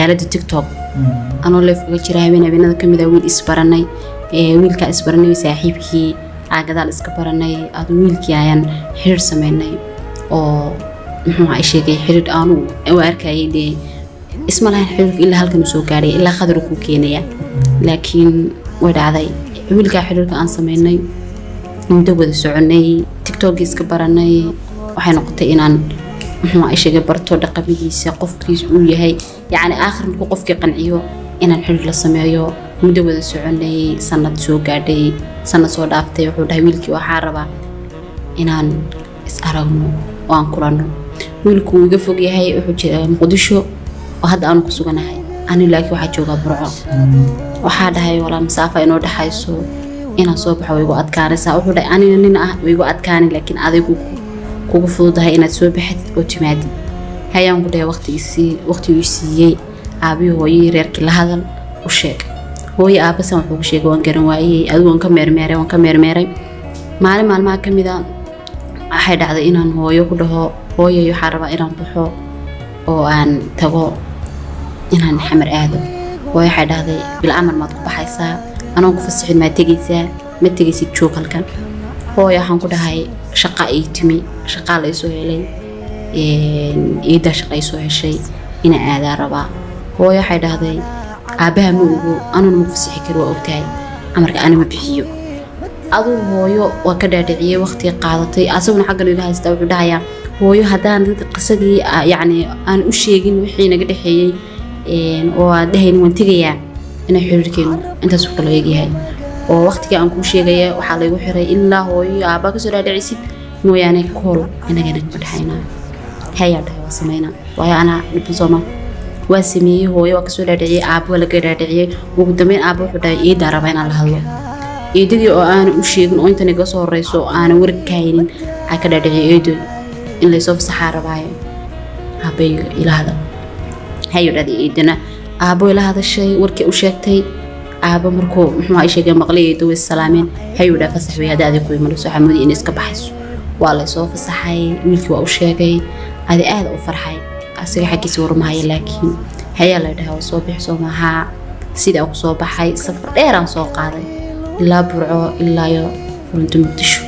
Aaladda TikTok anoo live uga jira habeen habeenada kamid ah, wiil isbaranay, wiilkaa isbaranay, saaxiibkii aa gadaal iska baranay. Adu wiilkii ayaan xiriir sameynay oo muxuu ahaa sheegay, xiriir aanu u arkayay dee isma lahayn xiriirka ilaa halkan uu soo gaadhay, ilaa khadar kuu keenaya, laakiin way dhacday. Wiilkaa xiriirka aan sameynay, muddo wada soconay, TikTokii iska baranay, waxay noqotay inaan muxuu ahaa sheegay barto dhaqamadiisa, qofkiisa uu yahay, yacni aakhir markuu qofkii qanciyo inaan xiriir la sameeyo. Muddo wada soconay, sanad soo gaadhay, sanad soo dhaaftay. Wuxuu dhahay wiilkii, waxaa rabaa inaan is aragno oo aan kulanno. Wiilku wuu iga fog yahay, wuxuu jiraa Muqdisho oo hadda aanu ku suganahay ani, laakiin waxaa joogaa Burco. Waxaa dhahay, walaa masaafa inoo dhexayso, inaan soo baxo way igu adkaanaysaa. Wuxuu dhahay, anina nin ah way igu adkaani, laakiin adigu kugu fududahay inaad soo baxid oo timaadid. Hayaan ku dhahay. Waqtigiisii waqtiguu siiyey, aabihii, hooyihii, reerkii la hadal, u sheeg. Hooyo aabasan wuxuu ku sheegay waan garan waayey. Adigu waan ka meermeeray, waan ka meermeeray. Maalin maalmaha ka mid a waxay dhacday inaan hooyo ku dhaho, hooyay, waxaa rabaa inaan baxo oo aan tago, inaan Xamar aado. Hooyo waxay dhahday, bil amar maad ku baxaysaa? Anoon ku fasixin maad tegaysaa? Ma tegaysid, joog halkan. Hooyo waxaan ku dhahay, shaqa ii timi, shaqaa la isoo helay, iidaa shaqa isoo heshay, inaan aadaa rabaa. Hooyo waxay dhahday, aabbaha ma ogo, anuna ma ku fasixi kari, waa ogtahay amarka ani ma bixiyo. Aduu hooyo waa ka dhaadhiciyey, waqtiga qaadatay, asaguna xaggan iga haystaa. Wuxuu dhahayaa, hooyo haddaan qisadii yacni aan u sheegin wixii naga dhexeeyey oo aad dhahaynin waan tegayaa, inay xiriirkeenu intaasuu kala eegyahay oo waqtiga aan kuu sheegaya waxaa laygu xiray ilaa hooyo iyo aabbaa kasoo dhaadhicisid mooyaane, kool inagana kama dhexaynaa. Hayaa dhahay, waa sameynaa, waayo anaa dhibban sooma. Waa sameeyey, hooyo waa kasoo dhaadhiciyey, aabbo waa laga dhaadhiciyey. Ugu dambeyn aabbo wuxuu dhahay, iidaa rabaa inaan la hadlo. Eedadii oo aanan u sheegin oo intan iga soo horeyso oo aanan warka ka haynin aa ka dhaadhiciyey, eedo, in laysoo fasaxaa rabaayo, aabbay ila hadal. Hayo dhahday eedana. Aabbo ila hadashay, warkii u sheegtay. Aabbo markuu muxuu ay sheegay maqlay, eedo way salaameen. Hayuu dhahay, fasax wey hadda adig ku imanayso. Waxaa moodayay inay iska baxayso. Waa laysoo fasaxay. Wiilkii waa u sheegay, adi aad u farxay, asiga xaggiisa warmahaya, laakiin hayaa la dhahay, waa soo bixi soo maahaa. Sidaa ku soo baxay, safar dheeraan soo qaaday ilaa Burco ilaa iyo furunta Muqdisho,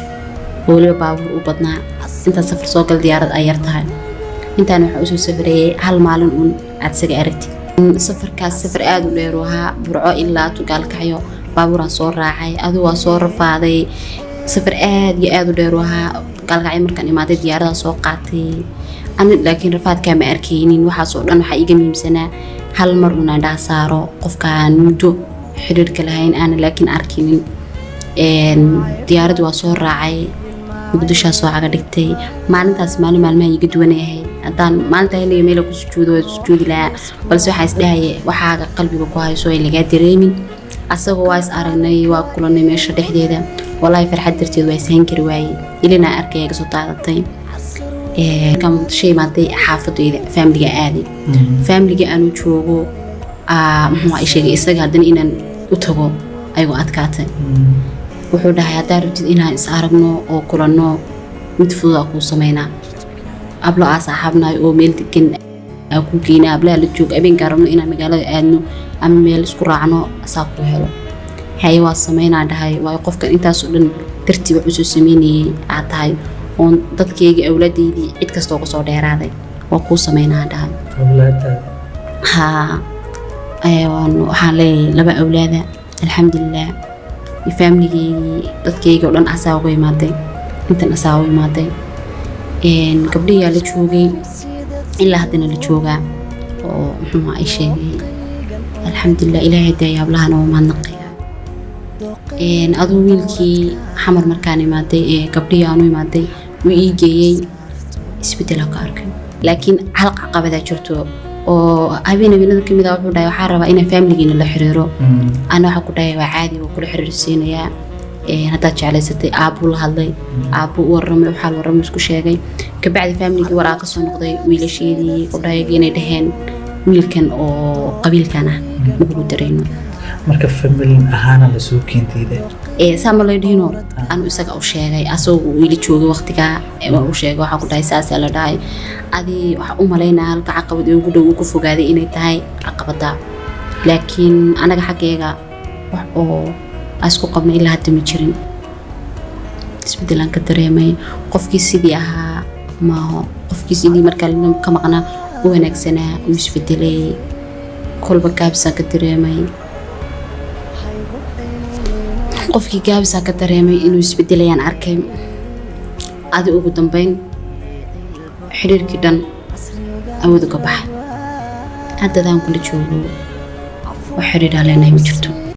oo weliba baabuur u badnaa. Intaan safar soo gal, diyaarad ay yar tahay. Intaan waxaa usoo safrayay hal maalin uun aad isaga aragtid. Safarkaas safar aada u dheer u ahaa, Burco ilaa Tugaalkacyo baabuuraan soo raacay. Adigu waa soo rafaaday, safar aad iyo aada u dheer u ahaa. Gaalkacyo markaan imaaday, diyaaradaa soo qaatay ani, laakiin rafaadkaa ma arkaynin. Waxaasoo dhan waxaa iiga muhiimsanaa hal mar uun aan dhaha saaro qofkaan muddo xiriirka lahayn aanan laakiin arkinin. Diyaaradii waa soo raacay, Muqdishaa soo caga dhigtay. Maalintaas maalin maalmaha iga duwanay ahayd. Haddaan maalinta helaya meel ku sujuudo, waa sujuudi lahaa, balse waxaa isdhahaya waxaaga qalbiga ku hayso ay lagaa dareemin. Asagoo waa is aragnay, waa kulanay meesha dhexdeeda. Walaahi farxad darteed waa ishan kari waayey, ilinaa arkaya iga soo daadatay. Markaan Muqdisho imaaday, xaafadeyda faamiliga aaday, faamiliga aanu joogo, muxuu ay sheegay isaga haddana inaan u tago ayagoo adkaatay. Wuxuu dhahay, haddaa rabtid inaan is aragno oo kulanno, mid fudud aa kuu sameynaa, hablo aa saaxaabnahay oo meel degan aa kuu geynaa, hablaha la joog, habeenkaa rabno inaan magaalada aadno ama meel isku raacno asaa kuu helo. Haye, waa sameynaa dhahay, waayo qofkan intaasoo dhan dartii wax usoo sameynayay aad tahay oon dadkayga, awlaadeydii, cid kastoo kasoo dheeraaday, waa kuu sameynaa dhahay. Awlaadaada? Haa, waxaan leeyahay laba awlaada, alxamdulilah. Faamiligeygii, dadkayga oo dhan asaa uga imaaday, intan asaa u imaaday. Gabdhihiyaa la joogay, ilaa haddana la joogaa oo muxuu ay sheegay, alxamdulilah, ilaahay daaya hablahana waa mahadnaqaya. Aduu wiilkii Xamar markaan imaaday ee gabdhihii aanu imaaday wuu ii geeyey, isbedelaa ka arkay, laakiin hal caqabadaa jirto oo habeen habeenada kamid ah wuxuu dhahay, waxaa rabaa inaan faamiligiina la xiriiro. Ana waxaa ku dhahay, waa caadi, waa kula xiriirsiinayaa haddaad jeclaysatay. Aabbuu la hadlay, aabbuu u warramay, waxaa la warramay, isku sheegay. Kabacdi faamiligii waraa ka soo noqday, wiilasheedii, gabdhahayagii inay dhaheen Wiilkan oo qabiilkan ah makugu darayno. Marka family ahaana lasoo keentayda? Saa ma lay dhihino, anu isaga u sheegay, asagoo uu ila joogay waqtigaa. Waa u sheegay, waxaa ku dhahay saasaa la dhahay. Adi waxaa u malaynaa halka caqabad ee ugu dhow uu ku fogaaday inay tahay caqabada, laakiin anaga xaggeega wax oo aan isku qabnay ilaa hadda ma jirin. Isbedelaan ka dareemay, qofkii sidii ahaa maaho, qofkii sidii markaa ka maqnaa u wanaagsanaa uu isbedelay. Kolba gaabisaan ka dareemay, qofkii gaabisaa ka dareemay inuu isbedelayaan arkay. Adi ugu dambeyn xiriirkii dhan awoodu ka baxay. Haddadaan kula joogo wax xiriiraa leenahay ma jirto.